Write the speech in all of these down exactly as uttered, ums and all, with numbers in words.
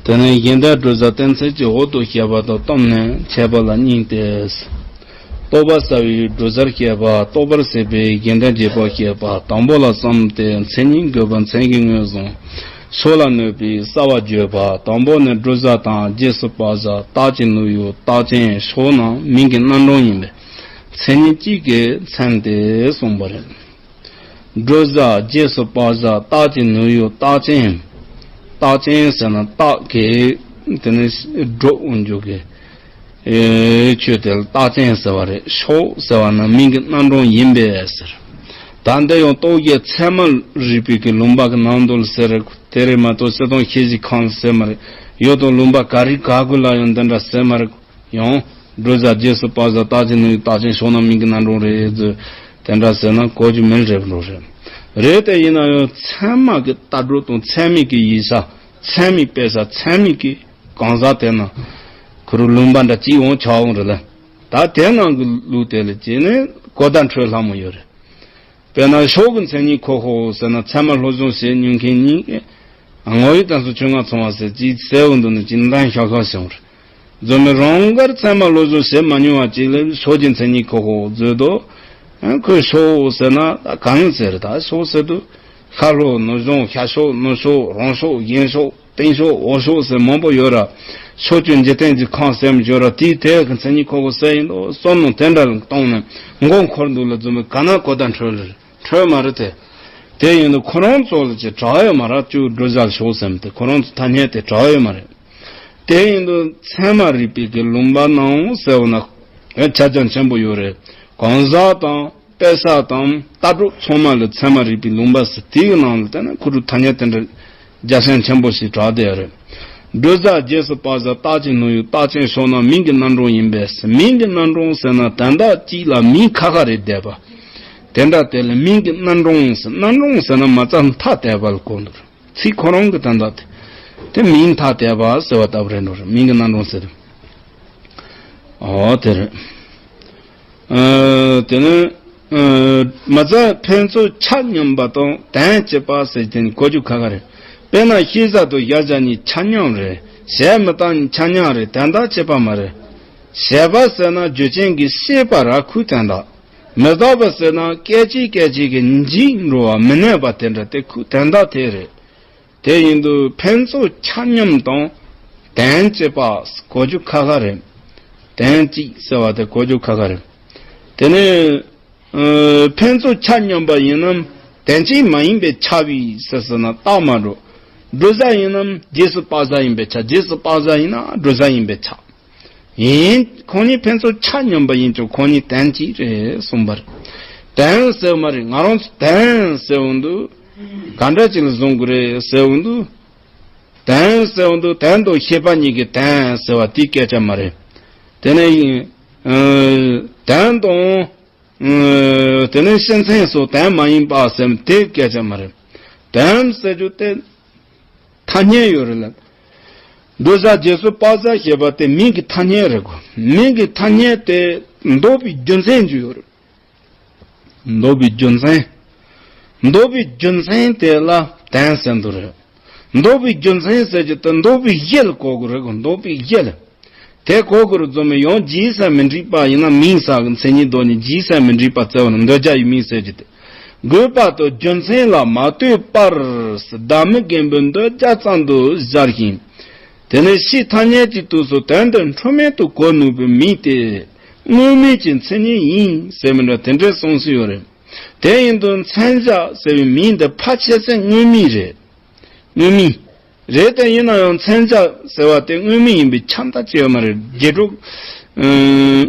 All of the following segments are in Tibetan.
དེ་ནས་གཞན་དོན་སྒྲུབ་བྱ་རྟེན་ཚིགས་ཀྱི་འོག་ཏུ་བཤད་པ་དང་གཏམ་ནི་འཆད་པ་ལ་གཉིས་ཏེ། རྟོག་པ་ཟ་བའི་སྒྲུབ་བྱར་བཤད་པ། རྟོག་པར་བྱེད་པའི་གཞན་དོན་བྱེད་པར་བཤད་པ། དང་པོ་ལ་བསམས་ཏེ་མཚན་ཉིད་འགོད་པ་མཚན་གྱིས་ངོས་བཟུང་། ཕྱོགས་ལ་གནོད་པའི་རྩ་བ་བརྗོད་པ། དང་པོ་ནི་སྒྲུབ་བྱ་དང་རྗེས་སུ་དཔག་བྱ། རྟགས་ཀྱིས་ནོར་བའི་རྟགས་ཅན་ཕྱོགས་རྣམས་མིང་གི་རྣམ་གྲངས་ཡིན་པས་མཚན་ཉིད་གཅིག་གིས་མཚན་ཏེ་གསུངས་པ་རེད། སྒྲུབ་བྱ་རྗེས་སུ་དཔག་བྱ་རྟགས་ཀྱིས་ནོར་བའི་རྟགས་ཅན། རྟགས་ཅན་ཟེར་ན་རྟགས་ཀྱི་དེ་ནི་སྒྲུབ་འོང་རྒྱུ་གི་ཨེ་ཆོས་དེ་ལ་རྟགས་ཅན་ཟེར་བ་རེད། ཕྱོགས་ཟེར་བ་ནི་མིང་གི་རྣམ་གྲངས་ཡིན་པས་ཟེར། ད་འདི་ཡང་རྟོག་གེ་ཚད་མ་རིག་པའི་གི་ལུང་པ་གི་ནང་དུ་ལ་ཟེར་རེད། དེ་རེད་མ་གཏོགས་སྤྱིར་བཏང་ཤེས་བྱའི་ཁམས་ལ་ཟེར་མ་རེད། ཡོད་དང་ལུང་པ་ག་རེ་ག་གུ་ལ་ཡང་འདི་འདྲ་ཟེར་མ་རེད། ཡང་སྒྲུབ་བྱ་རྗེས་སུ་དཔག་བྱ་རྟགས་ཀྱིས་ནོར་བའི་རྟགས་ཅན་ཕྱོགས་རྣམས་མིང་གི་རྣམ་གྲངས་རེད་ཟེར། དེ་འདྲ་ཟེར་ན་གོ་རྒྱུ་མེད་རེད་འགྲོ་རེད། རེད་དེ་ཡིན་ན་ཡང་ཚད་མ་གི་ལྟ་གྲུབ་དང་ཚད་མའི་གི་ཡིག་ཆ། ཚད་མའི་དཔེ་ཆ། ཚད་མའི་གི་གང་ཟག་དེ་ན་ཁོ་རུ་ལུང་པ་འདྲ་གཅིག་འོང་ཆ་འོང་རེད་ལ། ད་དེ་ནང་གི་ལུགས་དེ་ལ་བྱས་ནས་གོ་བརྡ་འཕྲོད་སླ་མོ་ཡོད་རེད། དཔེར་ན་ཕྱོགས་ཀྱི་མཚན་ཉིད་ཁོ་ཧོ་ཟེར་ན་ཚད་མ་སློབ་སྦྱོང་བྱེད་མྱོང་མཁན་གཉིས་ཀྱིས་ངོ་བོའི་དོན་སོགས་ཆོས་ལྔ་ཚང་བ་ཟེར་ཅིག་གསལ་བོ་འདུག་ན་ཅིག་འདང་ཤོག་ཤོག་བྱུང་རེད། རྫུན་མའི་རང་དགར་ཚད་མ་སློབ་སྦྱོང་བྱེད་མ་མྱོང་བ་ཅིག་ལ་ཕྱོགས་ཀྱི་མཚན་ཉིད་ཁོ་ཧོ་བརྗོད་དོ། ཁོས་ཕྱོགས་ཟེར་ན་ད་གང་ཟེར་ད་ཕྱོགས་ཟེར་དུས་ཤར་ཕྱོགས་ནུབ་ཕྱོགས་ཤར་ཕྱོགས་ནུབ་ཕྱོགས་རང་ཕྱོགས་གཞན་ཕྱོགས། སྟེང་ཕྱོགས་འོག་ཕྱོགས་ཟེར་མང་པོ་ཡོད་ར། ཕྱོགས་བཅུའི་འཇིག་རྟེན་གྱི་ཁམས་ཟེར་མི་ཡོད་ར། དེའི་དེ་གི་མཚན་ཉིད་ཁོ་ཁོ་ཟེར་ཡིན་དོ་བསམ་ནོ་དེ་འདྲ་ལ་གཏོང་ནས་མགོ་འཁོར་འདུག་ལ་རྫུན་མའི་ག་ན་གོ་བརྡ་འཕྲོད་ལ་འཕྲོད་མ་རེད་དེ། དེ་ཡིན་དུ་ཁོ་རང་ཚོ་ལ་ཅི་དྲག་ཡོད་མ་ར། བཅུ་སྒྲུབ་བྱ་ཕྱོགས་ཟེར་མི་དེ་ཁོ་རང་ཚོ་ཐ་སྙད་དེ་དྲག་ཡོད་མ་རེད། དེ་ཡིན་དུ་ཚད་མ་རིག་པའི་གི་ལུང་པ་ནང་ཟེར་བ་ན་ཆ་རྐྱེན་ཆེན་པོ་ཡོད་རེད། གང་ཟག་དང་། དཔེ་ཆ་དང་ལྟ་གྲུབ་ཚང་མ་ལ་ཚད་མ་རིག་པའི་ལུང་པ་ཟེར་དེའི་ནང་ལ་བལྟས་ན་ཁོ་རུ་ཐ་སྙད་དེ་འདྲ་རྒྱ་ཆེན་ཆེན་པོ་ཞིག་གྲགས་བསྡད་ཡོད་རེད། སྒྲུབ་བྱ་རྗེས་སུ་དཔག་བྱ་རྟགས་ཀྱིས་ནོར་བའི་རྟགས་ཅན་ཕྱོགས་རྣམས་མིང་གི་རྣམ་གྲངས་ཡིན་པས་ཟེར། མིང་གི་རྣམ་གྲངས་ཟེར་ན་དོན་དག་གཅིག་ལ་མིང་ཁ་ཁ་རེ་བསྡད་པ། དེ་འདྲ་དེ་ལ་མིང་གི་རྣམ་གྲངས་ཟེར། རྣམ་གྲངས་ཟེར་ན་མ་རྩ་མཐའ་དད་པ་ལ་གོ་འདུག་ཚིག་ཁོ་རང་གི་དོན་དག་དེ། དེ་མིང་མཐའ་དད་པ་ཟེར་བ་ལྟ་བུ་རེད་འགྲོ་རེད། མིང་གི་རྣམ་གྲངས་ཟེར། ཨོ་དེ་རེད། ཨ། དེ་ནི། ཨ། མ་རྩ་ཕན་ཚུན་ཆ་མཉམ་པ་དང་དོན་གཅིག་པ་ཟེར་དེ་ནི་གོ་རྒྱུ་ཁ་ཁ་རེད། དཔེར་ན་ཤེས་བྱ་དང་གཞལ་བྱ་གཉིས་ཆ་མཉམ་རེད། བྱས་མི་རྟག་གཉིས་ཆ་མཉམ་རེད། དོན་དག་གཅིག་པ་མ་རེད། བྱས་པ་ཟེར་ན་རྒྱུ་རྐྱེན་གྱིས་བྱས་པ་ར་ཁོའི་དོན་དག་མི་རྟག་པ་ཟེར་ན་སྐད་ཅིག་སྐད་ཅིག་གིས་འཇིག་འགྲོ་བ་མི་གནས་པ་དེ་འདྲ་དེ་ཁོའི་དོན་དག་དེ་རེད། དེ་ཡིན་དུས་ཕན་ཚུན་ཆ་མཉམ་དང་དོན་གཅིག་པ་གོ་རྒྱུ་ཁ་ཁ་རེད། དོན་གཅིག་ཟེར་བ་དེ་གོ་རྒྱུ་ཁ་ཁ་རེད། དེ་ནས་ཨ། ཕན་ཚུན་ཆ་མཉམ་པ་ཡིན་ནམ་དོན་གཅིག་མ་ཡིན་པས་ཁྱབ་པས་ཟེར་ཟེར་ན་རྟགས་མ་འགྲོ། སྒྲུབ་བྱ་ཡིན་ནམ་རྗེས་སུ་དཔག་བྱ་ཡིན་པས་ཁྱབ། རྗེས་སུ་དཔག་བྱ་ཡིན་ན་སྒྲུབ་བྱ་ཡིན་པས་ཁྱབ། ཡིན། ཁོང་གཉིས་ཕན་ཚུན་ཆ་མཉམ་པ་ཡིན་ཀྱང་ཁོང་གཉིས་དོན་གཅིག་རེད་གསུངས་པ་རེད། དོན་ཟེར་མ་རེད། ང་རང་ཚོ་དོན་ཟེར་འོང་དུས་ག་འདྲ་ཅིག་ལ་བཟུང་དགོས་རེད་ཟེར་འོང་དུས། དོན་ཟེར་འོང་དུས་དོན་དང་ཤེས་པ་གཉིས་ཀྱི་དོན་ཟེར་བ་དེའི་སྐད་ཆ་མ་རེད། དེ་ནས་ཡིན། ཨ། དོན་དང་། ཨ། དེ་ནས་སྤྱི་མཚན་སོགས་དོན་མ་ཡིན་པ་ཟེར་དེའི་སྐད་ཆ་མ་རེད། དོན་ཟེར་རྒྱུ་དེ། ཐ་སྙད་ཡོད་རེད་ལ། འདོད་ཆགས་རྗེས་སུ་དཔག་བྱ་ཞེས་པ་དེ་མིང་གི་ཐ་སྙད་རེད་གོ། མིང་གི་ཐ་སྙད་དེ་འདོགས་པའི་རྒྱུ་མཚན་ཅིག་ཡོད་རེད། འདོགས་པའི་རྒྱུ་མཚན། འདོགས་པའི་རྒྱུ་མཚན་དེ་ལ་དོན་ཟེར་འདུག་རེད། འདོགས་པའི་རྒྱུ་མཚན་ཟེར་རྒྱུ་དེ་འདོགས་པའི་གཞི་ལ་གོ་དགོས་རེད་གོ། འདོགས་པའི་གཞི་ལ། དེ་གོ་དགོས་རེད་རྫུན་མ་ཡང་རྗེས་སུ་མི་འགྲིག་པ་ཡིན་ན་མིང་ཟེར་གི་མཚན་ཉིད་འདོགས་ནས་རྗེས་སུ་མི་འགྲིག་པ་བཙལ་བ་ན་འདོད་བྱ་ཡི་མིང་ཟེར་རྒྱུ་དེ། དགོས་པ་དང་རྒྱུ་མཚན་ལ་མ་ལྟོས་པར་བདག་མེད་རྒན་པོའི་འདོད་བྱ་ཙམ་དུ་སྦྱར་ཞིང་། དེ་ནི་ཕྱིའི་ཐ་སྙད་ཀྱི་དུས་སུ་དོན་དེ་འཁྲུལ་མེད་དུ་གོ་ནུས་པའི་མིང་སྟེ། དངོས་མེད་ཀྱི་མཚན་ཉིད་ཡིན་ཟེར་མི་འདྲ་དེ་འདྲའི་གསུངས་སྲོལ་ཡོད་རེད། དེ་ཡིན་དུས་མཚོན་བྱ་ཟེར་བའི་མིང་འདི་ཕལ་ཆེར་ཚེ་དངོས་མེད་རེད། དངོས་མེད་རེད་དེ་ཡིན་ན་ཡང་མཚོན་བྱ་ཟེར་བ་དེ་དངོས་མེད་ཡིན་པའི་ཁྱབ་མཐའ་ཅི་ཡོད་མ་རེད། རྗེས་འགྲོ། ཨ།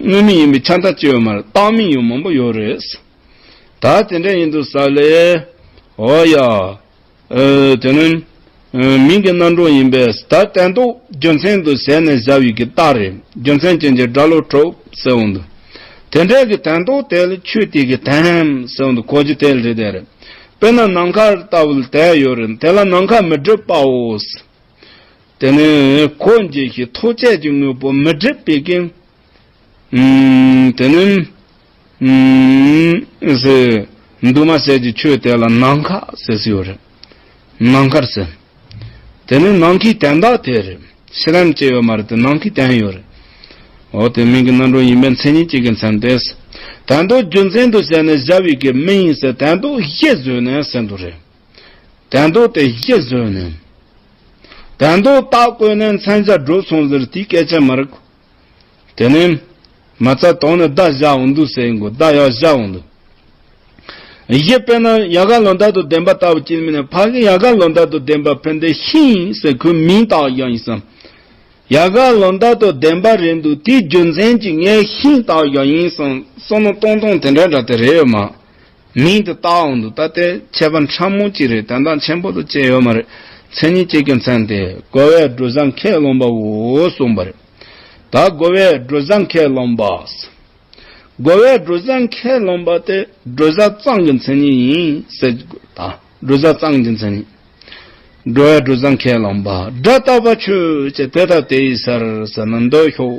དངོས་མེད་ཡིན་པའི་ཁྱབ་མཐའ་ཅི་ཡོད་མ་རེད། བཏགས་མིང་ཡང་མང་པོ་ཡོད་རེད། ད་དེ་འདྲ་ཡིན་དུས་ས་ལས། འོ་ཡ། ཨ། དེ་ནི། ཨ། མིང་གི་རྣམ་གྲངས་ཡིན་པས་ད་དོན་རྟོགས་རྒྱུ་མཚན་དུ་བྱས་ནས་བཞག་པའི་གི་རྟགས་རེད། རྒྱུ་མཚན་ཅན་གྱི་སྒྲ་བློ་གྲོགས་ཟེར་འོང་དུས། དེ་འདྲའི་གི་དོན་རྟོགས་དེ་ལ་ཆོས་དེ་གི་དོན་ཟེར་འོང་དུས་གོ་རྒྱུ་དེ་ལ་རེད་དེ་རེད། དཔེར་ན་ནམ་མཁའ་ལྟ་བུ་ལ་དོན་ཡོད་རེད། དེ་ལ་ནམ་མཁའ་མི་སྒྲིབ་པའོ། དེ་ནི་གོ་འབྱེད་ཀྱི་ཐོགས་བཅས་ཀྱི་དངོས་པོ་མི་སྒྲིབ་པའི་གི་ཨུམ། དེ་ནི། ཨུམ། ཟེར། འདུས་མ་བྱས་ཀྱི་ཆོས་དེ་ལ་ནམ་མཁའ་ཟེར་སྲོལ་ཡོད་རེད། ནམ་མཁར་ཟེར། དེ་ནི་ནམ་མཁའི་དོན་དག་དེ་རེད། ཕྱི་ལམ་སྐྱེ་ཡོད་མ་རེད་དེ་ནམ་མཁའི་དོན་ཡོད་རེད། འོ་དེ་མིང་གི་རྣམ་གྲངས་ཡིན་པའི་མཚན་ཉིད་ཅིག་གི་མཚན་ཏེ། དོན་དུ་རྒྱུ་མཚན་དུ་བྱས་ནས་བཞག་པའི་གི་མིང་ཡིན་ཟེར་དོན་དུ་གཞི་བཟོས་ནས་ཟེར་འདུག་རེད། དོན་དུ་དེ་གཞི་བཟོས་ནས། དོན་དུ་རྟགས་བཀོད་ནས་མཚོན་བྱ་སྒྲུབ་སོང་ཟེར་དེའི་སྐད་ཆ་མ་རེད། དེ་ནས་མ་རྩ་དོན་ནི་བརྡ་བཞག་འོང་དུས་ཟེར་གོ་བརྡ་ཡང་བཞག་འོང་དུས། གཞི་དཔེར་ན་ཡལ་ག་ལོ་འདབ་དང་ལྡན་པ་ལྟ་བུ་ཅིག་མིན་ནས་ཕ་གི་ཡལ་ག་ལོ་འདབ་དང་ལྡན་པ་ཕན་བདེ་ཤིང་ཟེར་ཁོའི་མིང་བཏགས་ཡང་ཡིན་སམ། ཡལ་ག་ལོ་འདབ་དང་ལྡན་པ་རེད་འདུག་དེའི་རྒྱུ་མཚན་གྱིས་ངས་ཤིང་བཏགས་ཡང་ཡིན་སམ་བསམ་བློ་གཏོང་སྟངས་དེ་འདྲ་འདྲ་དེ་རེད་ཡོད་མ། མིང་དེ་བཏགས་འོང་དུས་ད་ལྟའི་ཁྱད་པར་ཕྲ་མོ་གཅིག་རེད་དོན་དག་ཆེན་པོ་དུ་སྐྱེ་ཡོད་མ་རེད། མཚན་ཉིད་གཅིག་གི་མཚན་དེ་རྒོལ་བས་སྒྲུབ་བྱ་ཁས་བླངས་པའོ་གསུངས་པ་རེད། ད་རྒོལ་བས་སྒྲུབ་བྱ་ཁས་བླངས་པ། རྒོལ་བས་སྒྲུབ་བྱ་ཁས་བླངས་པ་དེ་སྒྲུབ་བྱ་ཙམ་གྱི་མཚན་ཉིད་ཡིན་ཟེར་ད་སྒྲུབ་བྱ་ཙམ་གྱི་མཚན་ཉིད། རྒོལ་བས་སྒྲུབ་བྱ་ཁས་བླངས་པ་སྒྲ་རྟག་པ་ཆོས་ཅན་དེ་ལྟ་དེ་ཡི་ཕྱིར་ཟེར་ན་འདོད་ཤོག་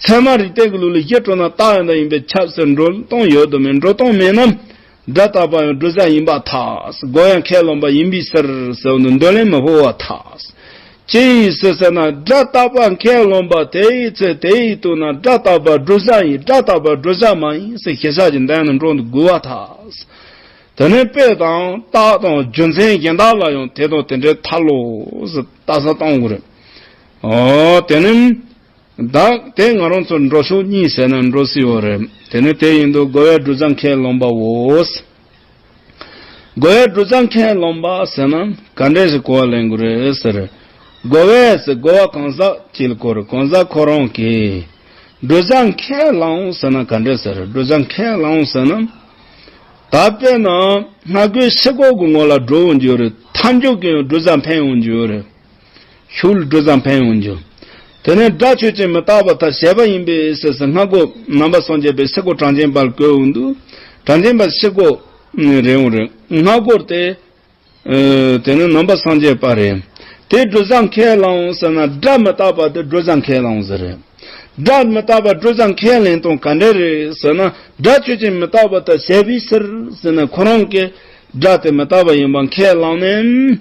ཚད་མ་རིགས་གཏེར་གྱི་ལུགས་ལ་གཞི་གྲུབ་ན་རྟགས་ཡང་དག་ཡིན་པས་ཁྱབ་ཟེར་འགྲོ་སྟངས་ཡོད་དམ་མེད་འགྲོ་སྟངས་མེད་ན། སྒྲ་རྟག་པ་ཡང་སྒྲུབ་བྱ་ཡིན་པར་ཐལ། རྒོལ་ཡང་ཁས་བླངས་པ་ཡིན་པའི་ཕྱིར་ཟེར་བ་ནི་འདོད་ལན་མི་འཕོ་བར་ཐལ། ཅི་ཡིན་ཟེར་ན་སྒྲ་རྟག་པ་ཁས་བླངས་པ་དེ་ཡི་ཚེ་དེ་ཡི་དུས་ན་སྒྲ་རྟག་པ་སྒྲུབ་བྱ་ཡིན་སྒྲ་རྟག་པ་སྒྲུབ་བྱ་མ་ཡིན་ཟེར་ཞེ་ས་ཀྱི་འདོད་ལན་འགྲོ་འདུག་དགོས་པར་ཐལ། དེ་ནས་དཔེ་དང་རྟགས་དང་རྒྱུ་མཚན་གཞན་དག་ལ་ཡང་དེ་དང་དེ་འདྲའི་ཐལ་ལོ་ཟེར་ལྟ་ས་བཏང་དགོས་རེད། ཨོ་དེ་ནི། བདག་དེ་ང་རང་ཚོ་འགྲོ་ཕྱོགས་གཉིས་ཟེར་ན་འགྲོ་སྲིད་ཡོད་རེད། དེ་ནི་དེ་ཡིན་དུས་རྒོལ་བས་སྒྲུབ་བྱ་ཁས་བླངས་པའོ། རྒོལ་བས་སྒྲུབ་བྱ་ཁས་བླངས་པ་ཟེར་ན་ག་འདྲས་ཞིག་གོ་བ་ལེན་དགོས་རེད་ཟེར། རྒོལ་བས་ཟེར་རྒོལ་བ་གང་ཟག་ཅིག་ལ་གོ་རེད་གང་ཟག་ཁོ་རང་གིས། སྒྲུབ་བྱ་ཁས་བླངས་ཟེར་ན་ག་འདྲས་ཟེར་སྒྲུབ་བྱ་ཁས་བླངས་ཟེར་ན། ད་དཔེར་ན་སྔ་རྒོལ་ཕྱི་རྒོལ་གྱི་ངོ་ལ་འགྲོ་འོང་རྒྱུ་རེད་མཐའ་མཇུག་གི་ཡང་སྒྲུབ་བྱ་འཕེན་འོང་རྒྱུ་རེད། ཤུགས་ལ་སྒྲུབ་བྱ་འཕེན་འོང་རྒྱུ། དེ་ནས་སྒྲ་ཆོས་ཅན་མི་རྟག་པར་ཐལ་བྱས་པ་ཡིན་པས་ཟེར་ཟེར་སྔ་རྒོལ་ནང་པ་སངས་རྒྱས་པའི་ཕྱི་རྒོལ་གྲངས་ཅན་པ་ལ་བཀོད་འོང་དུས། གྲངས་ཅན་པ་ཕྱི་རྒོལ་རེད་འོང་རེད་སྔ་རྒོལ་དེ། དེ་ནི་ནང་པ་སངས་རྒྱས་པ་རེད། དེ་སྒྲུབ་བྱ་ཁས་བླངས་ཟེར་ན་སྒྲ་མི་རྟག་པ་དེ་སྒྲུབ་བྱ་ཁས་བླངས་ཟེར་རེད། སྒྲ་མི་རྟག་པ་སྒྲུབ་བྱ་ཁས་ལེན་སྟངས་ག་འདྲ་རེད་ཟེར་ན་སྒྲ་ཆོས་ཅན་མི་རྟག་པར་ཐལ་བྱས་པའི་ཕྱིར་ཟེར་ན་ཁོ་རང་གིས་སྒྲ་དེ་མི་རྟག་པ་ཡིན་པ་ཁས་བླངས་ནས།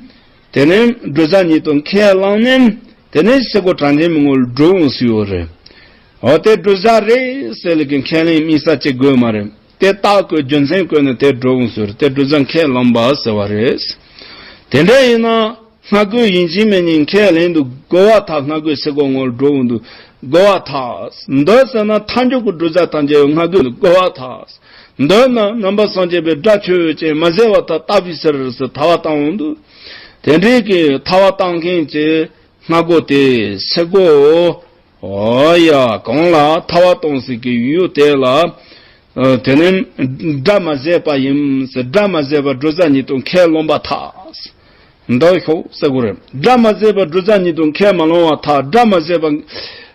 དེ་ནས་སྒྲུབ་བྱ་ཉིད་དུ་ཁས་བླངས་ནས་དེ་ནས་ཕྱི་རྒོལ་གྲངས་ཅན་མི་ངོ་ལ་འགྲོ་འོང་སྲིད་ཡོད་རེད། འོ་དེ་སྒྲུབ་བྱ་རེད་ཟེར་ལེ་གི་ཁས་ལེན་དམིགས་བསལ་ཅིག་དགོས་མ་རེད། དེ་རྟགས་བཀོད་རྒྱུ་མཚན་བཀོད་ནས་དེ་འགྲོ་འོང་ཟེར་དེ་སྒྲུབ་བྱ་ཁས་བླངས་པ་ཟེར་བ་རེད། དེ་འདྲ་ཡིན་ན་སྔ་རྒོལ་ཡིན་གཅིག་མིན་གཉིས་ཁས་ལེན་དུ་རྒོལ་བར་ཐལ། སྔ་རྒོལ་ཕྱི་རྒོལ་ངོ་ལ་འགྲོ་འོང་དུ་རྒོལ་བར་ཐལ། འདོད་ཟེར་ན་མཐའ་མཇུག་གི་སྒྲུབ་བྱ་ཐམས་ཅད་ཡང་སྔ་རྒོལ་དུ་རྒོལ་བར་ཐལ། འདོད་ན་ནང་པ་སངས་རྒྱས་པའི་སྒྲ་ཆོས་ཅན་མ་ཟད་པར་ཐལ་བརྟག་པའི་ཕྱིར་ཟེར་ཐལ་བ་བཏང་འོང་དུ། དེ་འདྲའི་གི་ཐལ་བ་བཏང་མཁན་གྱི་སྔ་རྒོལ་དེ་ཕྱི་རྒོལ། ཨོ་ཡ་གང་ལ་ཐལ་བ་གཏོང་སྲིད་ཀྱི་ཡུལ་དེ་ལ། ཨ་དེ་ནི་སྒྲ་མ་ཟད་པ་ཡིན་ཟེར་སྒྲ་མ་ཟད་པ་སྒྲུབ་བྱ་ཉིད་དུ་ཁས་བླངས་པར་ཐལ། འདོད་ཤོག་ཟེར་དགོས་རེད། སྒྲ་མ་ཟད་པ་སྒྲུབ་བྱ་ཉིད་དུ་ཁས་མ་བླངས་པར་ཐལ། སྒྲ་མ་ཟད་པ་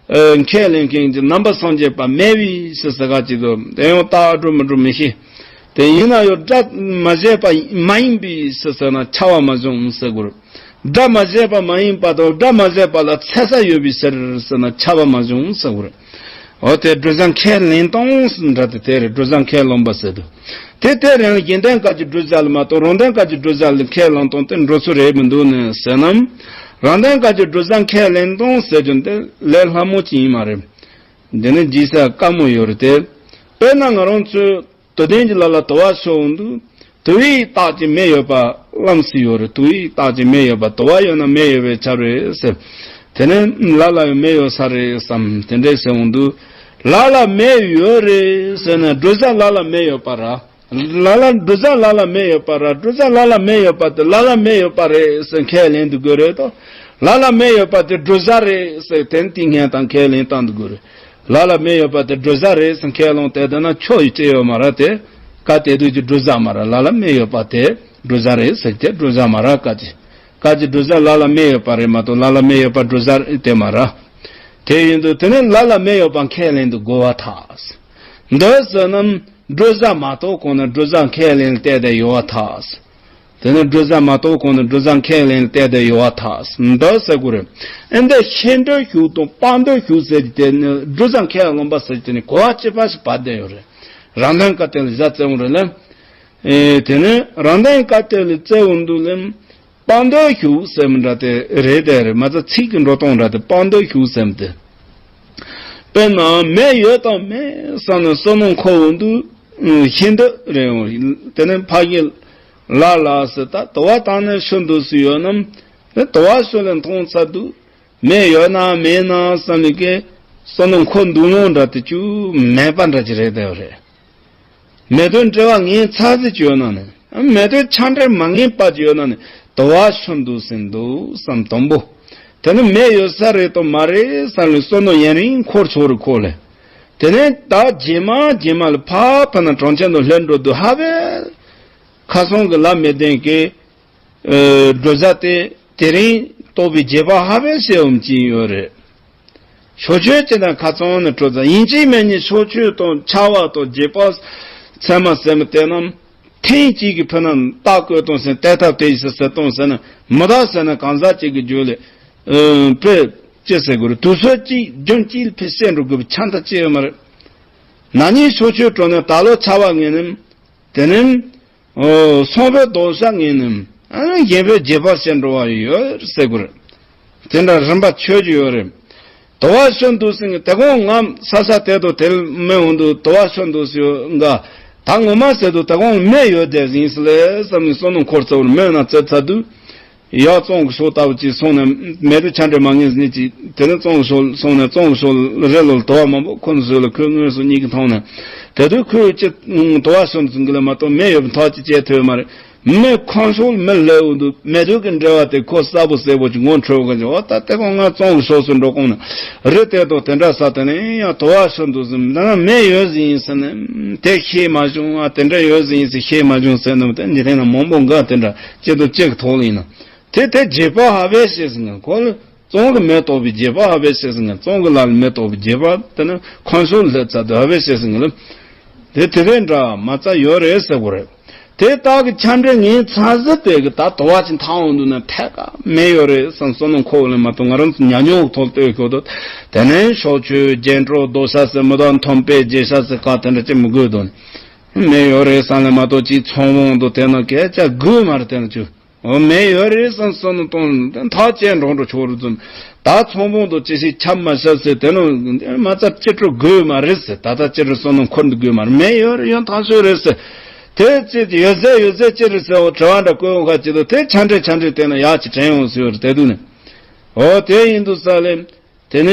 ཨ་ཁས་ལེན་མཁན་གྱི་ནང་པ་སངས་རྒྱས་པ་མེད་པའི་ཕྱིར་ཟེར་ག་ཅིག་འདུག་དེ་ཡང་རྟགས་སྒྲུབ་མི་སྒྲུབ་མི་ཤེས། དེ་ཡིན་ན་ཡང་སྒྲ་མ་ཟད་པ་མ་ཡིན་པའི་ཕྱིར་ཟེར་ན་ཁྱབ་པ་མ་བྱུང་ཟེར་དགོས་རེད། སྒྲ་མ་ཟད་པ་མ་ཡིན་པ་དང་སྒྲ་མ་ཟད་པ་ལ་ཚད་ས་ཡོད་པའི་ཕྱིར་ཟེར་ན་ཁྱབ་པ་མ་བྱུང་ཟེར་དགོས་རེད། འོ་དེ་སྒྲུབ་བྱ་ཁས་ལེན་སྟངས་འདྲ་དེ་དེ་རེད། སྒྲུབ་བྱ་ཁས་ལེན་པ་ཟེར་དུས། དེ་དེ་རིང་ལ་གཞན་དོན་སྐབས་ཀྱི་བསྒྲུབ་བྱ་ལ་མ་གཏོགས་རང་དོན་སྐབས་ཀྱི་བསྒྲུབ་བྱ་ལ་ཁས་ལེན་སྟངས་དེ་འགྲོ་ཚུལ་རེད་མི་འདུག་ནི་ཟེར་ན། རང་དོན་སྐབས་ཀྱི་བསྒྲུབ་བྱ་ཁས་ལེན་སྟངས་ཟེར་རྒྱུ་འདི་ལས་སླ་མོ་ཅིག་ཡིན་མ་རེད། འདི་ནི་ལྗིད་ཚད་དཀའ་མོ་ཡོད་རེད་དེ། དཔེར་ན་ང་རང་ཚོས། དུ་ལྡན་གྱི་ལ་ལ་དུ་བ་ཤོར་འོང་དུས། དུ་བའི་རྟགས་ཀྱིས་མེ་ཡོད་པ་ལམ་སྲིད་ཡོད་རེད། དུ་བའི་རྟགས་ཀྱིས་མེ་ཡོད་པ་དུ་བ་ཡོད་ན་མེ་ཡོད་པས་ཁྱབ་རེད་ཟེར། དེ་ནས་ལ་ལ་ཡང་མེ་ཡོད་ས་རེད་བསམ་དེ་འདྲས་ཟེར་འོང་དུས། ལ་ལ་མེ་ཡོད་རེད་ཟེར་ན་སྒྲུབ་བྱ་ལ་ལ་མེ་ཡོད་པ་ར། ལ་ལ་སྒྲུབ་བྱ་ལ་ལ་མེ་ཡོད་པ་ར་སྒྲུབ་བྱ་ལ་ལ་མེ་ཡོད་པ་དེ་ལ་ལ་མེ་ཡོད་པ་རེད་ཟེར་ཁས་ལེན་དུ་དགོས་རེད་དོ། ལ་ལ་མེ་ཡོད་པ་དེ་སྒྲུབ་བྱ་རེད་ཟེར་དེ་ནི་ཏིང་ངེ་དང་ཁས་ལེན་བཏང་དུ་དགོས་རེད། ལ་ལ་མེ་ཡོད་པ་དེ་སྒྲུབ་བྱ་རེད་ཟེར་ཁས་ལོང་དེ་དེ་ན་ཆོ་ཡི་ཅི་ཡོད་མ་ར་དེ། ཀ་དེ་དུས་ཀྱི་སྒྲུབ་བྱ་མ་ར་ལ་ལ་མེ་ཡོད་པ་དེ་སྒྲུབ་བྱ་རེད་ཟེར་དེ་སྒྲུབ་བྱ་མ་ར་ཀ་ཅི། ཀ་ཅི་སྒྲུབ་བྱ་ལ་ལ་མེ་ཡོད་པ་རེད་མ་གཏོགས་ལ་ལ་མེ་ཡོད་པ་སྒྲུབ་བྱ་རེད་དེ་མ་ར། དེ་ཡིན་དུས་དེ་ནི་ལ་ལ་མེ་ཡོད་པ་ཁས་ལེན་དུ་དགོས་པ་ཐག་འདོད་ཟེར་ན་སྒྲུབ་བྱ་མ་གཏོགས་གོང་ན་སྒྲུབ་བྱ་ཁས་ལེན་བལྟས་ཏེ་ཡོད་པ་ཐག་དེ་ནི་སྒྲུབ་བྱ་མ་གཏོགས་གོང་ནས་སྒྲུབ་བྱ་ཁས་ལེན་བལྟས་ཏེ་ཡོད་པ་ཐག་འདོད་ཟེར་དགོས་རེད། ཨེ་འདི་ཤེས་འདོད་ཞུགས་དང་སྤང་འདོད་ཞུགས་ཟེར་གྱི་དེ་ནི་སྒྲུབ་བྱ་ཁས་ལེན་པ་ཟེར་གྱི་དེ་ནི་གོ་བ་གཅིག་པ་ཞིག་བབས་བསྡད་ཡོད་རེད། རང་དོན་སྐབས་དེ་ལ་བཞག་བཙལ་འོང་རེད་ལ། ཨེ་དེ་ནི་རང་དོན་སྐབས་དེ་ལ་བཙལ་འོང་དུས་ལ། དཔལ་འདོད་ཞུགས་ཟེར་མི་འདྲ་དེ་རེད་དེ་རེད། མ་ཚད་ཚིག་གི་འགྲོ་སྟངས་འདྲ་དེ་དཔལ་འདོད་ཞུགས་ཟེར་མི་དེ། དཔེར་ན་མེ་ཡོད་དང་མེད་བསམ་ནས་བསམ་མནོ་འཁོར་འོང་དུས། ཤེས་འདོད་རེད། དེ་ནས་ཕ་གི་ལ་ལ་ཟེར་ད་དུ་བ་དང་ནས་ཤོར་འདུག་སུ་ཡོད་ནམ། དུ་བ་ཤོར་ལས་མཐོང་ཚར་དུས། མེ་ཡོད་ན་མེད་ན་བསམ་ནས་ཀྱི་བསམ་མནོ་འཁོར་འདུག་ཡོང་འདྲ་དེ་ཅུ་མེད་པ་འདྲ་ཅིག་རེད་དེ་རེད། མེ་དོན་འབྲེལ་བ་ངན་ཚ་ཟིག་ཅིག་ཡོད་ན་ནི། མེ་དོན་ཆ་འདྲེན་མ་ངན་པ་ཅིག་ཡོད་ན་ནི། དུ་བ་ཤོར་འདུག་ཟིན་འདུག་བསམ་དང་པོ། དེ་ནི་མེ་ཡོད་ས་རེད་དང་མ་རེད་བསམ་ནས་བསམ་མནོ་ཡུན་རིང་འཁོར་ཆོག་རེད་ཁོ་ལས། དེ་ནས་ད་རྗེས་མ་རྗེས་མ་ལ་ཕ་ཕ་ན་གྲོང་ཁྱེར་དུ་ལྷོད་འགྲོ་དུས་ཧ་བས། ཁ་སང་གི་ལ་མེ་ལྡན་གྱི། ཨ། བགྲོད་བྱ་དེ་དེ་རིང་རྟོགས་པའི་རྗེས་དཔག་ཧ་བས་ཟེར་འོང་གྱིན་ཡོད་རེད། ཕྱོགས་ཆོས་ཅན་དང་ཁ་ཚང་ནས་གྲོལ་ཙང་ཡིན་གཅིག་མིན་གཉིས་ཕྱོགས་ཆོས་དང་ཆ་བ་དང་རྗེས་དཔག་ཚད་མ་ཟེར་མི་དེ་རྣམས་ཐེངས་གཅིག་གི་ཕུ་ན་རྟགས་བཀོད་གཏོང་ཟེར་དེ་ཐབས་དེ་ཡིས་ཟེར་གཏོང་ཟེར་ན་མི་དག་ཟེར་ན་གང་ཟག་གཅིག་གི་རྒྱུད་ལས། ཨ། དཔེ་ཅི་ཟེར་དགོས་རེད། དུས་ཚོད་གཅིག་རྒྱུན་གཅིག་ལ་ཕི་བཤད་འགྲོ་དགོས་པའི་ཆ་འདྲ་ཅི་ཡོད་མ་རེད། ན་ནིང་ཕྱོགས་ཆོས་གྲོལ་ནས་ད་ལོ་ཆ་བ་ངན་ནམ། དེ་ནས། ཨོ། སོང་བའི་ལྡོག་ཕྱོགས་ངན་ནམ། ཨ། གཞན་ཕའི་རྗེས་དཔག་བྱེད་འགྲོ་བ་ཡོད་ཟེར་དགོས་རེད། དེ་འདྲ་རིམ་པ་ཆོས་ཀྱི་ཡོད་རེད། དུ་བ་ཤོར་འདུག་ཟེར་ནས་དེ་གོང་ངམ་ས་ས་དེ་དང་དེར་མེ་འོང་དུས་དུ་བ་ཤོར་འདུག་ཟེར་ཡོད་འགའ། ད་ངོ་མ་ཟེར་དུས་དེ་གོང་མེ་ཡོད་བསྡད་ཟིན་ཟེར་ལས་བསམ་ནས་བསམ་མནོ་འཁོར་ཚར་བར་མེད་ན་བཙལ་ཚར་དུས། ཡར་གཙང་གི་ཕྱོགས་ལྟ་བུ་ཅིག་སོང་ནས་མེ་དུ་ཆ་འདྲེན་མ་ངན་ཟིན་ཅིག་དེ་ནས་གཙང་གི་ཕྱོགས་སོང་ནས་གཙང་གི་ཕྱོགས་རི་ལ་དུ་བ་མང་པོ་ཁོ་ན་བཟོས་ལ་ཁོས་དངོས་སུ་གཉིད་ཀྱིས་མཐོང་ནས་དེ་དུས་ཁོས་ཅི། དུ་བ་ཤོར་འདུག་ཟེར་གི་ལ་མ་གཏོགས་མེ་ཡོད་པའི་ཐག་ཅིག་བཅད་ཐུབ་མ་རེད། མེ་ཁོང་ཕྱོགས་མེ་ལས་འོང་དུས་མེ་དུ་གི་འབྲེལ་བ་དེ་ཁོ་གསལ་པོ་གསལ་པོ་ཅིག་ངོ་འཕྲོད་གི་འཇོག་བ་ད་དེ་གོང་ང་གཙང་གི་ཕྱོགས་སུ་འགྲོ་གོང་ནས་རི་དེ་དང་དེ་འདྲ་ས་དེ་ནས་ཡང་དུ་བ་ཤོར་འདུག་ཟེར་ད་ན་མེ་ཡོད་ཟིན་ཡིན་ཟེར་ནས་དེ་ཤེས་མ་བྱུང་ཨ་དེ་འདྲ་ཡོད་ཟིན་ཡིན་ཟེར་ཤེས་མ་བྱུང་ཟེར་ནས་དེ་འདི་ཐེངས་ན་མང་པོ་འགའ་དེ་འདྲ་ཅི་དང་ཅི་གི་ཐོག་ལ་ཡིན་ན། དེ་དེ་རྗེས་དཔག་ཧ་བས་ཤེས་ཟིན་ངན་ཁོ་ལ་གཙང་གི་མེ་ལྟོགས་པའི་རྗེས་དཔག་ཧ་བས་ཤེས་ཟིན་ངན་གཙང་གི་ལ་ལ་མེ་ལྟོགས་པའི་རྗེས་དཔག་དེ་ནི་ཁོང་ཚོ་ལ་ཚ་དུ་ཧ་བས་ཤེས་ཟིན་ངན་ལ། དེ་དེ་རེ་འདྲ་མ་རྩ་ཡོད་རེད་ཟེར་གོ་རེད། དེ་དག་གི་ཆ་འདྲེན་ངན་ཚ་ཟི་པའི་གི་ད་དུ་བ་ཅིག་ཐང་འོང་དུས་ན་ཐད་ཀ་མེ་ཡོད་རེད་བསམ་བསམ་ནོ་ཁོ་བོ་ལ་མ་གཏོགས་ང་རང་ཚོ་ཉ་ཉོ་གི་ཐོག་ལྟོས་ཤོག་དོ། དེ་ནས་ཕྱོགས་ཆོས་རྒྱན་གྲོགས་རྡོ་ཤ་ཟེར་མི་དང་མཐོན་པའི་རྗེས་ཤ་ཟེར་ཀ་དེ་འདྲ་ཅི་མི་དགོས་དོ། མེ་ཡོད་རེད་བསམ་ལ་མ་གཏོགས་ཅིག་ཚོང་བོང་དུ་དེ་ན་སྐད་ཆ་དགོས་མ་རེད་དེ་ན་ཅུ། འོ་མེ་ཡོད་རེད་བསམ་བསམ་ནོ་གཏོང་ཐག་བཅད་འགྲོ་འགྲོ་ཆོག་རུ་ཙམ། ད་ཚོང་བོང་དུ་ཅི་ཞིག་ཁྱབ་མ་ཤབ་ཟེར་དེ་ནོ་མ་རྩ་ཅི་སྤྲོ་དགོས་མ་རེད་ཟེར་ད་ལྟ་ཅི་རུ་བསམ་ནོ་འཁོར་འདུག་དགོས་མ་རེད་མེ་ཡོད་རེད་ཡོད་ཐག་ཆོད་རེད་ཟེར། དེ་ཅི་ཡོད་ཟེར་ཡོད་ཟེར་ཅི་རེད་ཟེར་འོ་དྲི་བ་འདྲ་བཀོད་འོང་ཁ་ཅི་དུ་དེ་ཆ་འདྲེ་ཆ་འདྲེ་བལྟས་ན་ཡག་ཅིག་དྲན་ཡོང་ཟེར་ཡོད་རེད་དེ་དུས་ནས། འོ་དེ་ཡིན་དུས་ས་ལེ། དེ་ནས་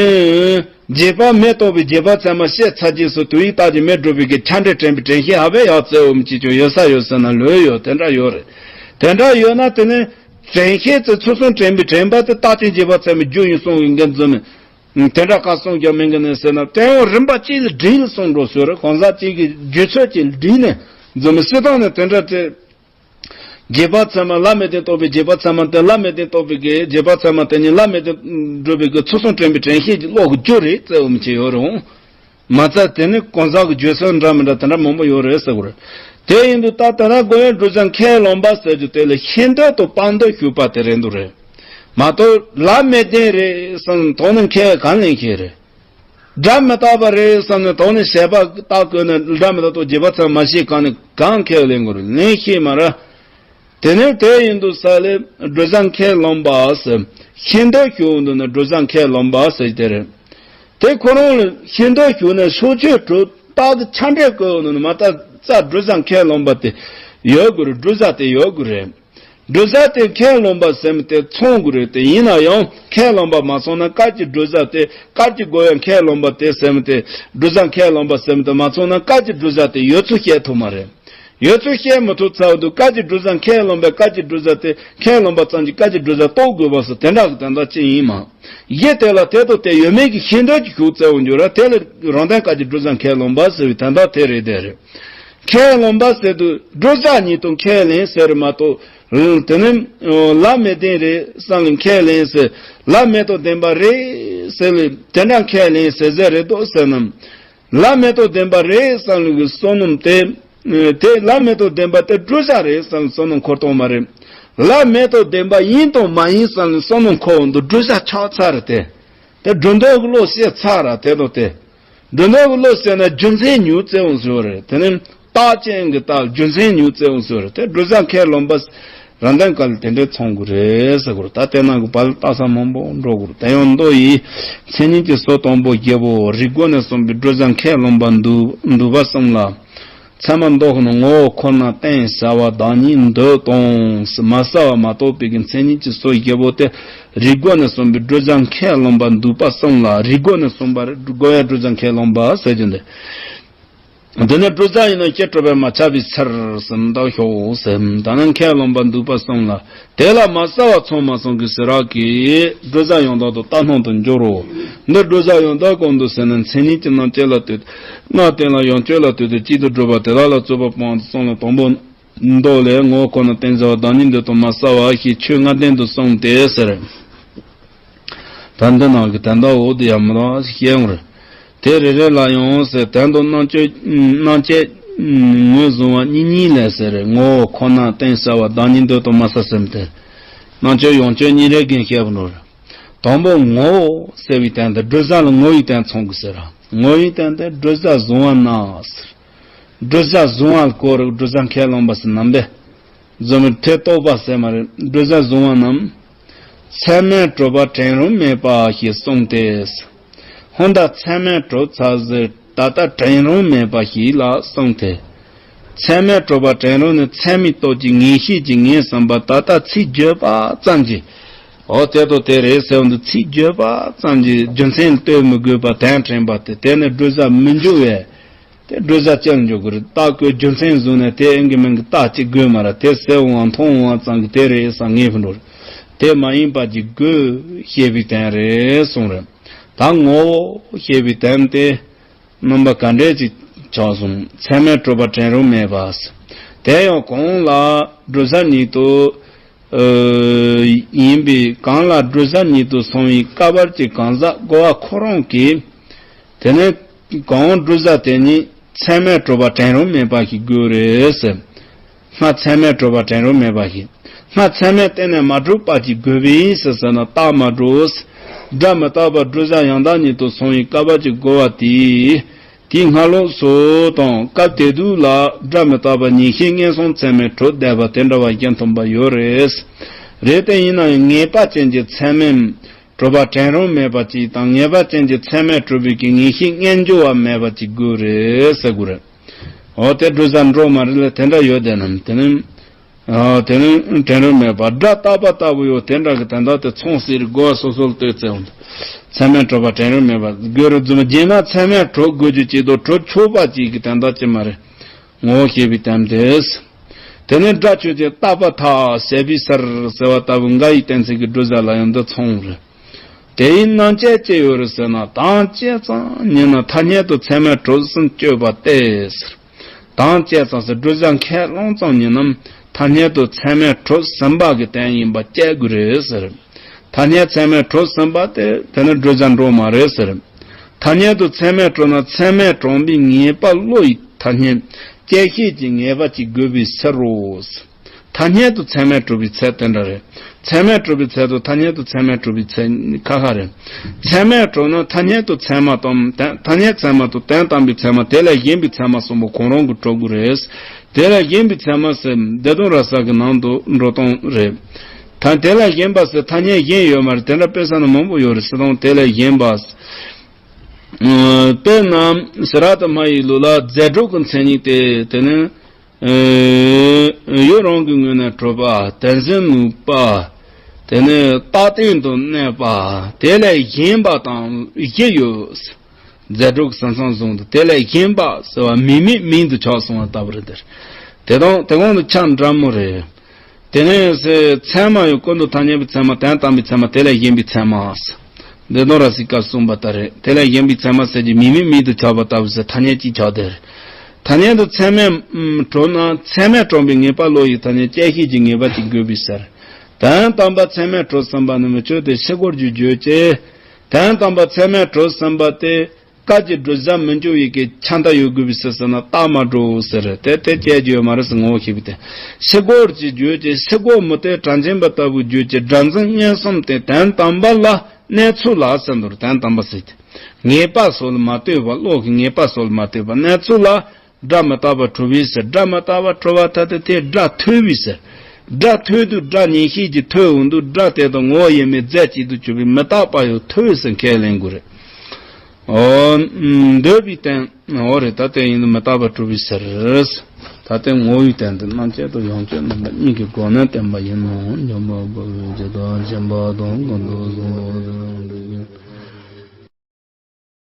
རྗེས་དཔག་མེ་ལྟོགས་པའི་རྗེས་དཔག་ཚད་མ་བཤད་ཚར་རྗེས་སུ་དུ་ཡིག་རྟགས་ཀྱི་མེ་སྒྲུབ་པའི་གི་ཆ་འདྲེ་དྲན་པའི་དྲན་ཤེས་ཧ་བས་ཡག་བཙལ་འོམ་ཅིག་ཀྱང་ཡོད་ས་ཡོད་ཟེར་ན་ལོས་ཡོད་དེ་འདྲ་ཡོད་རེད། དེ་འདྲ་ཡོད་ན་དེ་ནས་དྲན་ཤེས་ཚེ་ཚུལ་གསུམ་དྲན་པའི་དྲན་པ་དེ་རྟགས་ཅན་རྗེས་དཔག་ཚད་མའི་རྒྱུ་ཡིན་གསུང་བའི་འགན་འཛིན་ནས། དེ་འདྲ་བཀའ་གསུང་རྒྱག་མིན་གི་ནས་ཟེར་ན་དེ་ཡང་རིམ་པ་གཅིག་ལ་སྒྲིལ་གསུང་འགྲོ་ཟེར་རེད་གང་ཟག་གཅིག་གི་རྒྱུད་ཚོད་ཀྱིས་སྒྲིལ་ནས་འཛིན་མི་སྲིད་སྟངས་ནས་དེ་འདྲ་དེ། རྗེས་དཔག་ཚད་མ་བླ་མེད་དོན་རྟོགས་པའི་རྗེས་དཔག་ཚད་མ་དེ་བླ་མེད་དོན་རྟོགས་པའི་གི་རྗེས་དཔག་ཚད་མ་དེ་ཉིད་བླ་མེད་དོན་སྒྲུབ་པའི་གི་ཚུལ་གསུམ་དྲན་པའི་དྲན་ཤེས་ཀྱི་བློ་གི་རྒྱུ་རེད་བཙལ་བ་མི་བྱེད་ཡོད་རུང་། མ་རྩ་དེ་ནི་གང་ཟག་གི་རྒྱུད་སོགས་འདྲ་མི་འདྲ་དེ་འདྲ་མང་པོ་ཡོད་རེད་ཟེར་གོ་རེད། དེ་ཡིན་དུས་ད་ད་ལྟ་སྒོ་ཡོན་གྲུ་ཚང་ཁས་བླངས་པ་ཟེར་རྒྱུ་དེ་ལ་ཤེས་འདོད་དང་དཔལ་འདོད་ཞུགས་པ་དེ་རེད་འདུག་རེད། མ་གཏོགས་བླ་མེད་དོན་རེད་བསམ་དོགས་ནས་ཁས་གང་ལེན་ཁས་རེད། སྒྲ་མི་རྟག་པ་རེད་བསམ་ནས་དོགས་ནས་བྱས་པ་རྟགས་བཀོད་ནས་སྒྲ་མི་རྟག་རྟོག་རྗེས་དཔག་ཚད་མ་ཤེས་གང་ནས་གང་ཁས་ལེན་དགོས་རེད་ལེན་ཤེས་མ་ར། དེ་ནས་དེ་ཡིན་དུས་ས་ལས་གྲུ་ཚང་ཁས་བླངས་པ་ཟེར། ཤེས་འདོད་ཞུགས་འདུག་ན་གྲུ་ཚང་ཁས་བླངས་པ་ཟེར་དེ་རེད། དེ་ཁོ་རང་ལ་ཤེས་འདོད་ཞུགས་ནས་ཕྱོགས་ཆོས་གྲུབ་རྟགས་དེ་ཆ་འདྲེན་བཀོད་འདུག་ན་མ་རྟགས་རྩ་གྲུ་ཚང་ཁས་བླངས་པ་དེ་ཡོད་དགོས་རེད་གྲུ་ཚང་དེ་ཡོད་དགོས་རེད། གྲུ་ཚང་དེ་ཁས་བླངས་པ་ཟེར་མི་དེ་ཚང་དགོས་རེད་དེ་ཡིན་ན་ཡང་ཁས་བླངས་པ་མ་ཚང་ན་སྐབས་ཀྱི་གྲུ་ཚང་དེ་སྐབས་ཀྱི་སྒོ་ཡང་ཁས་བླངས་པ་དེ་ཟེར་མི་དེ་གྲུ་ཚང་ཁས་བླངས་པ་ཟེར་མི་དེ་མ་ཚང་ན་སྐབས་ཀྱི་གྲུ་ཚང་དེ་ཡོད་ཚུལ་བཤད་ཐུབ་མ་རེད། ཡོད་ཚུལ་བཤད་མི་ཐུབ་ཚར་བ་དུས་སྐབས་ཀྱི་གྲུ་ཚང་ཁས་བླངས་པའི་སྐབས་ཀྱི་གྲུ་ཚང་དེ་ཁས་བླངས་པ་ཙམ་གྱིས་སྐབས་ཀྱི་གྲུ་ཚང་རྟོགས་དགོས་པ་སོགས་དེ་འདྲ་གི་དོན་དག་ཅི་ཡིན་མ། གཞི་དེ་ལ་དེ་དང་དེ་ཡོད་མེད་ཀྱི་ཤེས་འདོད་ཀྱི་ཞུགས་བཙལ་བ་འགྱུར་ར་དེ་ལ་རང་དོན་སྐབས་ཀྱི་གྲུ་ཚང་ཁས་བླངས་པ་ཟེར་བའི་དོན་དག་དེ་རེད་དེ་རེད། ཁས་བླངས་པ་ཟེར་དུས་གྲུ་ཚང་ཉིད་དུ་ཁས་ལེན་ཟེར་མ་གཏོགས། དེ་ནི་བླ་མེད་ལྡན་རེད་བསམ་ལ་ཁས་ལེན་ཟེར། བླ་མེད་དང་ལྡན་པ་རེད་ཟེར་ལ་དེ་འདྲ་ཁས་ལེན་ཟེར་ཟེར་རེད་དོ་ཟེར་ནམ། བླ་མེད་དང་ལྡན་པ་རེད་བསམ་ལ་གི་བསམ་ནམ་དེ། དེ་བླ་མེད་དང་ལྡན་པ་དེ་གྲུ་ཚང་རེད་བསམ་ལ་བསམ་ནམ་འཁོར་གཏོང་མ་རེད། བླ་མེད་དང་ལྡན་པ་ཡིན་དང་མ་ཡིན་བསམ་ལ་བསམ་ནམ་འཁོར་འོང་དུ་གྲུ་ཚང་ཆགས་ཚར་རེད་དེ། དེ་སྒྲོ་འདོགས་ཀྱི་བློ་ཤེས་ཚར་ར་དེ་དང་དེ། སྒྲོ་འདོགས་ཀྱི་བློ་ཤེས་ན་རྒྱུ་མཚན་ཉུང་བཙལ་འོང་ཟེར་བ་རེད་དེ་ནི་རྟགས་ཅན་གྱི་རྟགས་རྒྱུ་མཚན་ཉུང་བཙལ་འོང་ཟེར་བ་རེད་དེ་གྲུ་ཚང་ཁས་བླངས་པ། རང་དོན་ག་ལ་དེ་འདྲའི་ཚང་དགོས་རེད་ཟེར་དགོས་རེད། ད་དེ་ནང་གི་བར་ལ་ལྟ་ས་མང་པོ་འགྲོ་དགོས་རེད། དེ་ཡང་མདོ་ཡི་མཚན་ཉིད་ཀྱི་སོ་དང་པོ་བརྒྱད་པོ་རིགས་སྒོ་ནས་གསུངས་པའི་བགྲོད་བྱ་ཁས་བླངས་པ་འདུས་འདུས་པ་གསུམ་ལ། ཚད་མ་མདོ་ནི་ངོ་བོ་ཁོ་ན་གཏན་གསལ་བ་བདག་ཉིད་འདོད་དང་མ་གསལ་བ་མ་གཏོགས་པའི་གི་མཚན་ཉིད་ཀྱི་སོ་བརྒྱད་པོ་དེ་རིགས་སྒོ་ནས་གསུངས་པའི་བགྲོད་བྱ་ཁས་བླངས་པ་འདུས་པ་གསུམ་ལ། རིགས་སྒོ་ནས་གསུངས་པ་རེད། རྒོལ་བའི་བགྲོད་བྱ་ཁས་བླངས་པ་ཟེར་རྒྱུ་འདི། འདི་ནི་བགྲོད་བྱ་ཡིན་ནོ་སྐྱེ་གྲུབ་པས་མ་ཁྱབ་པའི་ཕྱིར་ཟེར་མདོ་ཤོག་ཟེར། ད་ནི་ཁས་བླངས་པ་འདུས་པ་གསུམ་ལ། དེ་ལ་མ་གསལ་བ་ཚང་མ་གསུངས་ཀྱི་ཟེར་རག་གི། བགྲོད་བྱ་ཡང་དག་ཏུ་ལྟ་སྣང་དུ་འགྱུར་རོ། འདི་བགྲོད་བྱ་ཡང་དག་གང་དུ་ཟེར་ན། མཚན་ཉིད་ཀྱི་རྣམ་བཅད་ལ་ལྟོས་ཏེ། སྔ་རྟིང་ལ་ཡང་སྤྱོད་ལ་ལྟོས་ཏེ་གཅིག་ཏུ་བསྒྲུབ་པ་དེ་དག་ལ་རྩོད་པ་སྤོང་བ་གསུམ་ལ། དང་པོ་མདོ་ལས་ངོ་བོ་ཁོ་ན་གཏན་གསལ་བ་བདག་ཉིད་འདོད་དང་མ་གསལ་བ་ཞེས་ཆོས་ལྔ་ལྡན་དུ་གསུངས་ཏེ་ཟེར། ད་འདི་ནང་གི་དོན་དག་འོ་དེ་ཡང་མི་འདང་ཞེས་ཡོང་རེད། དེ་རེ་རེ་ལ་ཡང་ཟེར། དོན་དང་རྣམ་དཔྱོད་རྣམ་དཔྱད་ངོས་བཟུང་བ་གཉིས་གཉིས་ལས་ཟེར། ངོ་བོ་ཁོ་ན་གཏན་གསལ་བ་བདག་ཉིད་འདོད་དང་མ་གསལ་གསུམ་སྟེ། རྣམ་དཔྱོད་ཡང་དཔྱོད་གཉིས་རེ་གིན་བཤད་པ་ནོར། དང་པོ་ངོ་བོ་ཟེར་བའི་དོན་དེ་བགྲོད་བྱ་ལ་ངོ་བོའི་དོན་ཚང་དགོས་ཟེར། ངོ་བོའི་དོན་དེ་བགྲོད་བྱ་བཟུང་བ་ན་ཟེར། བགྲོད་བྱ་བཟུང་བ་ལ་གོ་རིགས་བགྲོད་བྱ་ཁས་བླངས་པ་ཟེར་ནམ་པས། རྫུ་མའི་ཕྲད་རྟོགས་པ་ཟེར་མ་རེད། བགྲོད་བྱ་བཟུང་བ་རྣམས། ཚད་མས་གྲུབ་པ་དྲན་རུང་མེད་པ་ཞེས་གསུངས་ཏེ། ཧོན་ད་ཚད་མས་གྲུབ་ཚར་ཟེར། ད་ལྟ་དྲན་རུང་མེད་པ་ཞིག་ལ་གསུངས་ཏེ། ཚད་མས་གྲུབ་པ་དྲན་རུང་ནི་ཚད་མའི་སྟོབས་ཀྱིས་ངེས་ཤེས་ཀྱིས་ངེས་ཟིན་པ། ད་ལྟ་ཚིག་བརྗོད་པ་ཙམ་གྱིས། འོ་དེ་དང་དེ་རེད་ཟེར་བ་འདི་ཚིག་བརྗོད་པ་ཙམ་གྱིས་རྒྱུ་མཚན་ལ་ལྟོས་མི་དགོས་པར་དོན་དྲན་པ་སྟེ། དེ་ནི་བགྲོད་བྱ་མི་འགྱུར་བས། དེ་བགྲོད་བྱ་ཅན་འཇོག་དགོས་རེད། རྟགས་བཀོད་རྒྱུ་མཚན་བཟུང་ནས་དེ་ཨེ་གི་མིན་གི་རྟགས་གཅིག་དགོས་མ་རེད། དེ་གསལ་བོའང་མཐོང་བ་ཙམ་གྱིས་དེ་རེད་བསམ་ངེས་པར་འགྲོ་རེད། དེ་མ་ཡིན་པ་ཅིག་དགོས་ཞེས་པའི་དོན་རེད་གསུངས་རེད། ད་ངོ་བོ་ཞེས་པའི་དོན་དེ་རྣམ་པ་ག་འདྲས་ཅིག་ཆགས་སོང་། ཚད་མས་གྲུབ་པ་དྲན་རུང་མེད་པ། དེ་ཡང་གང་ལ་བགྲོད་བྱ་ཉིད་དུ་ཨ་ཡིན་པའི། གང་ལ་བགྲོད་བྱ་ཉིད་དུ་སོང་བའི་སྐབས་བར་གྱི་གང་ཟག་རྒོལ་བ་ཁོ་རང་གིས། དེ་ནས་གང་བགྲོད་བྱ་དེ་ཉིད་ཚད་མས་གྲུབ་པ་དྲན་རུང་མེད་པ་ཞིག་དགོས་རེད་ཟེར། སྔར་ཚད་མས་གྲུབ་པ་དྲན་རུང་མེད་པ་ཞིག་སྔར་ཚད་མས་གཏན་ནས་མ་གྲུབ་པ་ཞིག་དགོས་པས་ཟེར་ཟེར་ན་རྟགས་མ་གྲུབ། སྒྲ་མི་རྟག་པ་བགྲོད་བྱ་ཡང་དག་ཉིད་དུ་སོང་བའི་སྐབས་བར་གྱི་རྒོལ་བ་དེས། དེའི་སྔ་ལོགས་སུ་དང་སྐབས་དེ་དུས་ལ་སྒྲ་མི་རྟག་པ་ཉེར་ཞི་མངོན་སུམ་ཚད་མས་གྲུབ་བསྡད་པ་དེ་འདྲ་བ་གཞི་མཐུན་པ་ཡོད་རེད། རེད་དེ་ཡིན་ན་ཡང་ངེས་པ་ཅན་གྱི་ཚད་མས་གྲུབ་པ་དྲན་རུང་མེད་པ་ཅིག་དང་། ངེས་པ་ཅན་གྱི་ཚད་མས་གྲུབ་པའི་གི་ངེས་ཤེས་རྣལ་འབྱོར་བ་མེད་པ་ཅིག་དགོས་རེད་ཟེར་དགོས་རེད། འོ་དེ་བགྲོད་བྱ་འགྲོ་མ་རེད་ལ་དེ་འདྲ་ཡོད་དེ་ནམ་དེ་ནི། ཨ་དེ་ནི་དྲན་རུང་མེད་པ། སྒྲ་རྟག་པ་ལྟ་བུ་ཡོད་དེ་འདྲ་གི་དོན་དག་དེ་མཚུངས་གསལ་རིགས་རྒོལ་བ་སོ་སོར་ལྟོས་ཚེ་འོང་དུ། ཚད་མས་གྲུབ་པ་དྲན་རུང་མེད་པ་དགོས་རུང་རྫུན་མ་རྗེས་མ་ཚད་མས་གྲུབ་དགོས་རྒྱུ་ཅིག་དང་གྲུབ་ཆོག་པ་ཅིག་གི་དོན་དག་ཅིག་མ་རེད། ངོ་བོ་ཞེས་པའི་དོན་དེ། དེ་ནས་སྒྲ་ཆོས་ཅན་རྟག་པར་ཐལ་ཟེར་བའི་ཕྱིར་ཟེར་བ་ལྟ་བུ་འགའ་ཡི་གཏན་ཚིགས་ཀྱི་བགྲོད་བྱ་ལ་ཡང་འདི་མཚུངས་རེད། དེ་ཡི་རྣམ་བཅད་ཅི་ཡོད་རེད་ཟེར་ན། དང་བཅད་ཙམ་ཉིད་ན་ཐ་སྙད་དུ་ཚད་མས་གྲུབ་ཟིན་བཅོས་པ་སྟེ་ཟེར། དང་བཅད་ཙམ་ཟེར་བགྲོད་བྱ་ཁས་བླངས་ཙམ་ཉིད་ན་ཐ་སྙད་དུ་ཚད་མས་གྲུབ་ཟིན་པ་གི་དོན་ཡིན་པ་བཅད་དགོས་རེད་ཟེར། ཐ་སྙད་ཚད་མས་གྲུབ་ཟིན་པ་དེ་དེ་ནི་བགྲོད་བྱ་འགྲོ་མ་རེད་ཟེར། ཐ་སྙད་དུ་ཚད་མས་གྲུབ་ན་ཚད་མས་གྲུབ་པའི་ངེས་པ་བློ་ཡི་ཐ་སྙད་བཅད་ཤེས་ཀྱི་ངེས་པ་ཅིག་དགོས་པའི་ཕྱིར་རོ། ཐ་སྙད་དུ་ཚད་མས་གྲུབ་པའི་ཚད་དེ་འདྲ་རེད། ཚད་མས་གྲུབ་པའི་ཚད་དང་ཐ་སྙད་དུ་ཚད་མས་གྲུབ་པའི་ཚད་ཁ་ཁ་རེད། ཚད་མས་གྲུབ་ན་ཐ་སྙད་དུ་ཚད་མ་དང་དོན་ཐ་སྙད་ཚད་མ་དང་དོན་དམ་པའི་ཚད་མ་དེ་ལས་གཞན་པའི་ཚད་མ་གསུམ་པོ་གང་རུང་གིས་གྲུབ་དགོས་རེད། དེ་ལས་གཞན་པའི་ཚད་མ་ཟེར་བདེ་སྟོང་ར་ས་གི་ནང་དུ་འགྲོ་སྟངས་རེད། ད་དེ་ལས་གཞན་པ་ཟེར་ཐ་སྙད་གཞན་ཡོད་མ་རེད། དེ་འདྲ་དཔེ་ས་ན་མང་པོ་ཡོད་རེད། སྲིད་དོན་དེ་ལས་གཞན་པ། དཔེར་ན་ཤེས་རབ་ཏུ་སྨྲ་བའི་ལུགས་ལ་རྫས་གྲུབ་ཀྱི་མཚན་ཉིད་དེ་དེ་ནི། ཨེ། ཡུལ་རང་གི་ངོས་ནས་གྲུབ་པ། དོན་གཟུགས་ནུས་པ། དེ་ནས་རྟག་བརྟན་དུ་གནས་པ། དེ་ལས་གཞན་པ་དང་བཞི་ཡོད། རྫས་གྲུབ་ཀྱི་ས་མཚམས་བཟུང་སྟེ་དེ་ལས་གཞན་པ་ཟེར་བ་མིང་མེད་མིང་དུ་ཆགས་སོང་བ་ལྟ་བུ་རེད་དེ། དེ་དང་དེ་གོང་དུ་ཆ་འདྲ་མོ་རེད། དེ་ནས་ཚད་མ་ཡང་ཀུན་ཏུ་ཐ་སྙད་པའི་ཚད་མ། དོན་དམ་པའི་ཚད་མ། དེ་ལས་གཞན་པའི་ཚད་མ། འདི་དོན་ར་སི་ཀ་གསུངས་པ་ལྟར་རེད། དེ་ལས་གཞན་པའི་ཚད་མ་ཟེར་གྱི་མིང་མེད་མིང་དུ་ཆགས་པ་ལྟ་བུ་ཟེར་ཐ་སྙད་ཅིག་ཆགས་དེ་རེད། ཐ་སྙད་དུ་ཚད་མས་གྲུབ་ན་ཚད་མས་གྲུབ་པའི་ངེས་པ་བློ་ཡི་ཐ་སྙད་བཅད་ཤེས་ཀྱི་ངེས་པ་ཅིག་དགོས་པའི་ཕྱིར། དོན་དམ་པ་ཚད་མས་གྲུབ་ཟིན་པ་ནི་མི་ཆོག་སྟེ་ཕྱི་རྒོལ་གྱི་རྒྱུད་ཀྱི། དོན་དམ་པ་ཚད་མས་གྲུབ་ཟིན་པ་དེ། སྐབས་ཀྱི་བགྲོད་བྱ་མི་འགྱུར་བའི་གི་ཆ་མཐའ་ཡོད་དགོས་པའི་ཕྱིར་ཟེར་ན་རྟགས་མ་གྲུབ་ཟེར། དེ་དེ་བཅད་རྒྱུ་ཡོད་མ་རེད་ཟེར་ངོ་བོ་ཤེས་པའི་དེ། ཕྱི་རྒོལ་གྱི་རྒྱུད་ཀྱི་ཕྱི་རྒོལ་མུ་སྟེགས་གྲགས་ཆེན་པ་ལྟ་བུའི་རྒྱུད་ཀྱི་སྒྲ་འཛིན་མངོན་སུམ་སྟེ་དོན་དམ་པ་ལ་གནས་ཚུལ་ལ་ཟེར་འདུག་དོན་དམ་པ་ཟེར་ཏེ། ངེས་པ་སོགས་ལ་མ་ལྟོས་པ། བློ་གི་ངེས་པ་སོགས་ལ་མ་ལྟོས་པ་གནས་ཚུལ་ལ། སྒྲ་མི་རྟག་པ་གྲུབ་པའི་ཕྱིར། སྒྲ་མི་རྟག་པ་གྲུབ་པ་ཐ་དད་དེ་སྒྲ་ཐོས་པའི་ཕྱིར། སྒྲ་ཐོས་དུས་སྒྲ་ཉན་ཤེས་ཀྱིས་ཐོས་འོང་དུས་སྒྲ་དེ་དང་ངོ་བོ་ཡིན་མིན་རྫས་གཅིག་ཏུ་གྱུར་པའི་མི་རྟག་པ་ཡང་ཐོས་ཟེར་ཁས་ལེན་དགོས་རེད། འོ། འདོད་པའི་རྟེན། འོ་རེད། ད་དེ་ཡིན་དུས་མི་རྟག་པ་གྲུབ་པའི་ཕྱིར། ད་ལྟའི་ངོ་བོའི་རྟེན་དེ་རྣམ་བཅད་དང་ཡང་བཅད་རྣམ་པ་གཉིས་ཀྱི་སྒོ་ནས་བསྟན་པ་ཡིན་ནོ། འཇམ་དཔལ་དཔའ་བོས་ཇི་ལྟར་བྱིན་པ་དང་། ཀུན་ཏུ་བཟང་པོ་དེ་